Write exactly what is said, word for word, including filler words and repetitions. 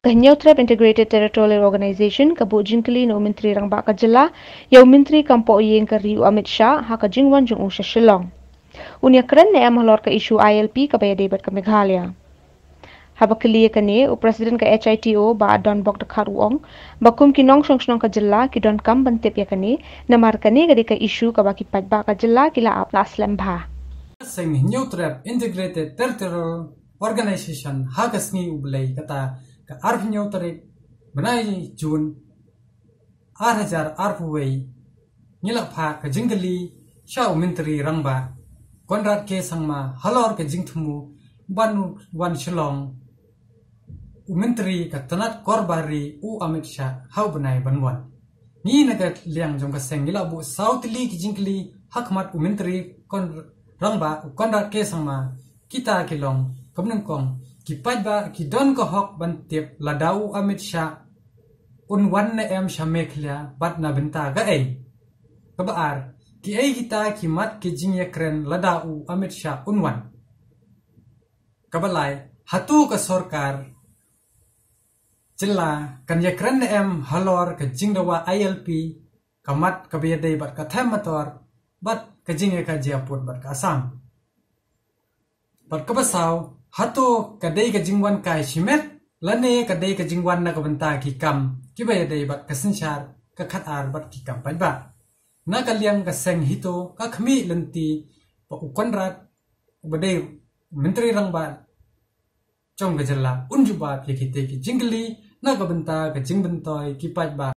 Hynñiewtrep Integrated Territorial Organization ka buh jingkylli na u Myntri Rangbah ka jylla ïa u Myntri kam poh ïing ka ri u Amit Shah ha ka jingwan jong u sha Shillong. Un ïakren ne em halor ka issue I L P kaba ïadei bad ka Meghalaya. Haba kylli ïa kane, u President ka H I T O Bah Donbok Dkhar u ong ba kum ki nongshong shnong ka jylla ki donkam ban tip ïa kane, namar kane ka dei ka issue kaba ki paidbah ka jylla ki la ap la slem bha. Seng Hynñiewtrep Integrated Territorial Organization ha ka sngi U Blei kata ka arphew hynñiew tarik bnai Jun ar hajar arphew wei, ngi la phah ka jingkylli sha u Myntri Rangbah Conrad K Sangma halor ka jingthmu ban wan Shillong u Myntri ka tnat korbar ri u Amit Shah ha u bnai ban wan. Ngi na ka liang jong ka seng ngi la buh saw tylli ki jingkylli ha khmat u Myntri Con Rangbah u Conrad K Sangma. Kita ki long, kaba nyngkong, ki paidbah ki don ka hok ban tip lada u Amit Shah un wan ne em sha Meghalaya bad na bynta kaei. Kaba ar, kiei kita ki mat ki jingïakren lada u Amit Shah un wan. Kaba lai, hato ka sorkar jylla kan ïakren ne em halor ka jingdawa I L P, ka mat kaba ïadei bad ka Them Metor bad ka jingïakajia pud bad ka Assam. Bad kaba saw, hato ka dei ka jingwan kai shimet lane ka dei ka jingwan na ka bynta ki kam kiba ïadei bad ka synshar, ka khadar bad ki kam paidbah. Na ka liang ka seng HITO ka khmih lynti ba u Conrad uba dei Myntri Rangbah jong ka jylla un jubab ïa kitei ki jingkylli na ka bynta ka jingmyntoi ki paidbah.